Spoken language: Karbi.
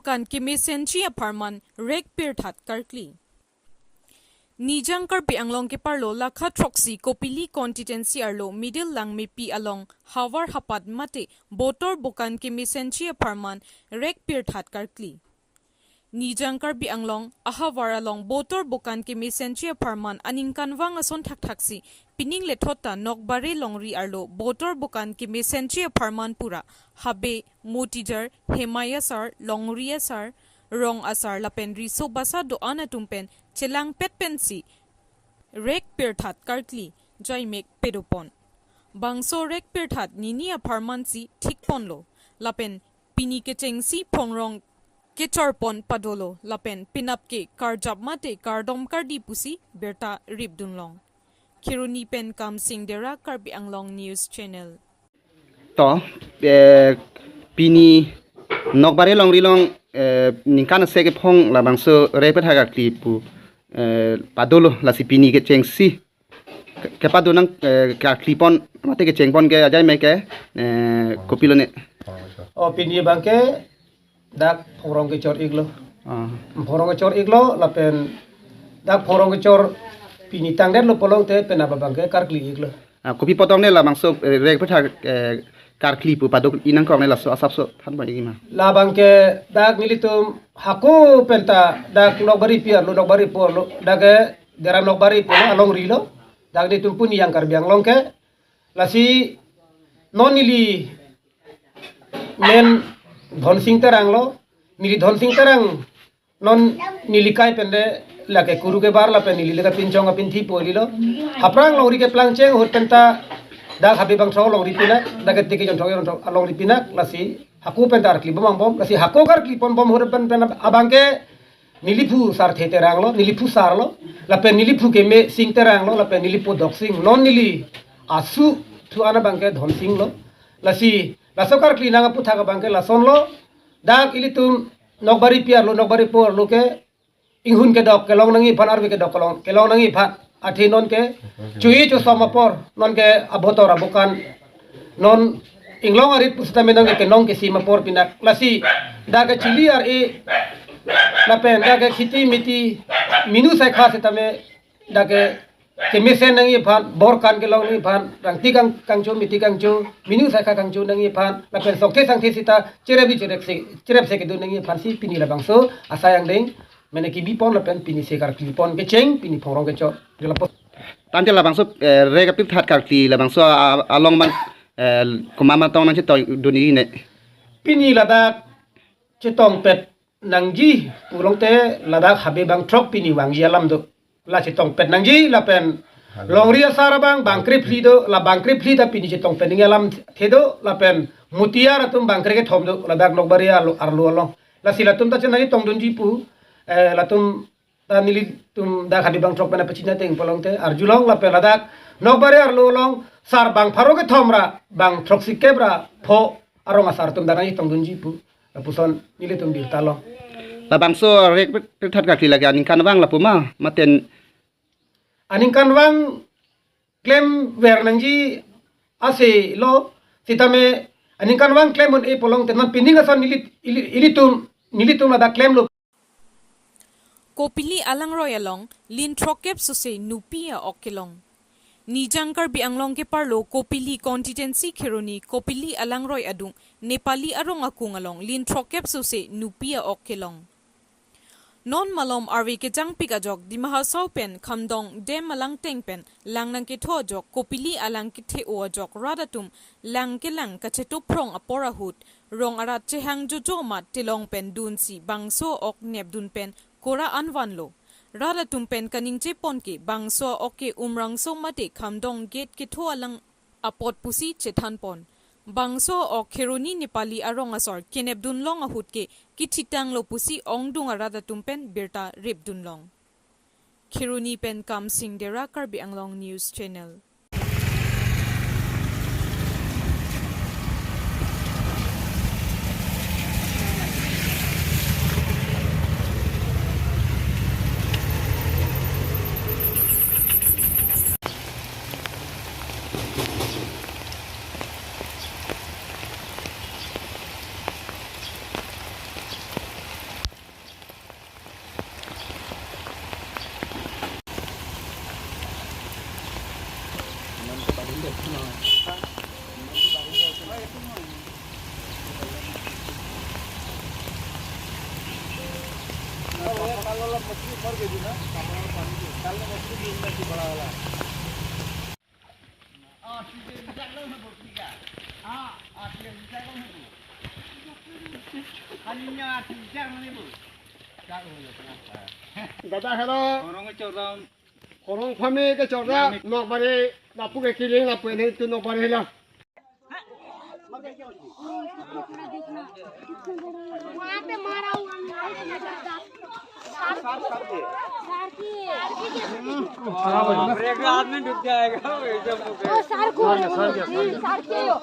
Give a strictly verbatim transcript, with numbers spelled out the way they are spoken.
Bokan kemesenji apharman rek pirthat karkli. Nijang Karbi Anglong keparlo lakha throksi Kopili constituency arlo Middle Langmepi along havar hapat mate botor bokan kemesenji apharman rek pirthat karkli. Nijang Karbi Anglong ahavar along botor bokan kemesenji apharman aningkanvang ason thakthaksi pining lethot ta Nokbare longri arlo botor bokan kemesenji apharman pura Habe, Motijar, Hemai asar, longri asar, rong asar lapen riso basa do-an atum pen chelangpet pensi rek pirthat karkli jaimek pedopon. Bangso rek pirthat nini apharmansi thikponlo lapen pini kechengsi phongrong kechorpon padolo lapen penap ke karjap mate kardom kardi pusi birta ripdunlong. Kheroni pen Kamsing Dera, Karbi Anglong News Channel. To, eh, pini Nokbare longri along, eh, ningkan isi kephong labangso rek pirthat karkli pu, eh, padolo, lasi pini kechengsi ke-, kepado nang, eh, karklipon mate kechengpon ke ajaimek ke, eh, kopilo ne? Oh, pini abangke dak phongrong kechor-iklo. Ah. Phongrong kechor-iklo lapen dak phongrong kechor pini tangdetlo pulote penap abangke karkli-iklo. Ah, kopi apot tong ne labangso, eh, rek pirthat, eh, karkli pu pado-i nangkok ne, laso asapso thanpon-ikji ma? Labangke dak nelitum hako penta dak Nokbarepi arlo, Nokbarepo arlo, dak ke Dera Nokbarepo arlo alongri lo. Dak nelitum puni yang Karbi Anglong ke. Lasi non neli men Dhonsing Terang lo, neli Dhonsing Terang non neli kai pen de lake kuru kebar lapen neli lake pinchong apinthi po lilo. Haprang longri keplang cheng ahut penta dak Habe bangthrok longri pinak, dak ke Tiki Jonthok Jonthok alongri pinak, lasi hako penta karklibom angbom, lasi hako karkliponbom ahut pen, pen abangke neliphu Sarthe Terang lo, neliphu Sar lo, lapen neliphu Kemesing Terang lo, lapen neliphu Doksing, non neli asu thu ana abangke Dhonsing lo. Lasi laso karkli nang aphuthak abangke lason lo, dak ilitum Nokbarepi arlo, Nokbarepo arlo ke inghun kedok kelong nangji aphan, arve kedok kelong, kelong nangji aphan, athe non ke chu-i chusom apor, non ke abotor abokan, non inglong arit pusitame non ke kenong kesim apor pinak. Lasi dak ke chili ar-e lapen dak ke khiti miti minu saikha sitame dak ke kemesen nangji aphan, bor kan kelong nangji aphan, rangti kang, kangcho miti kangcho, minu saikha kangcho nangji aphan, lapen songthe sangthe sita cherepji cherepse, cherepse kedun nangji aphansi pini labangso asai angdeng mene kebipon lapen pini se karklipon kecheng, pini phongrong kechor. Dela pos. Tangte labangso, eh, rek pirthat karkli labangso a-, along abang, eh, komat ma tong nangchetongdun-ikji ne? Pini ladak chetongpet nangji pulote ladak Habe bangthrok pini vangji alam do. La chetongpet nangji lapen longri asar abang bangkrephli do, la bangkrephli ta pini chetongpet nangji alamthe do, lapen Motijar atum bangkre kethom do, ladak Nokbare arlo, arlo along. Lasi latum ta chenangchetongdunji pu, eh, latum ta nelitum dak Habe bangthrok pen apachini ateng pulote arjulong, lapen ladak Nokbare arlo along sar bang pharo kethom ra bang throksi kep ra pho arong asar atum dak nangchetongdunji pu lapuson nelitum birta long. Labangso rek pirthat karkli lake aningkanvang lapu ma, mate aningkanvang klemver nangji ase lo, sitame aningkanvang klem un-e pulote non pining ason neli, ili, ilitum, nelitum ladak klemlo. Kopili alangroi along lin throkkep sose nupi a-ok kelong. Nijang Karbi Anglong keparlo Kopili constituency Kheroni Kopili alangroi adung Nepali arong akung along lin throkkep sose nupi a-ok kelong. Non malom arve kejangpik ajok Dima Hasao pen Khamdong dam alangteng pen lang nangketho ajok Kopili alang kethe-o ajok rat atum lang kelang kachetuphrong apor ahut rong arat chehang jojo amat telong pen dunsi bangso ok nepdun pen kora an vanlo. Rat atum pen kaningjeponke bangso ok ke Umrangso mate Khamdong gate ketho alang apot pusi chethanpon. Bangso ok Kheroni Nepali arong asor kenepdunlong ahut ke kithitanglo pusi ongdung arat atum pen birta ripdunlong. Kheroni pen Kamsing Dera, Karbi Anglong News Channel. मछली मर गई थी ना, पानी से। कल में मछली भी इतना सी बड़ा वाला। Dada, hello. Korong chorong. Korong family kechorong. Nok bari lapu ke kiling lapu ini tu nok bari lo. वहाँ पे मारा हुआ है। सार की। बाप रे, एक आदमी डूब जाएगा, वो एकदम डूब गया। ओ, सार को, सार के हो।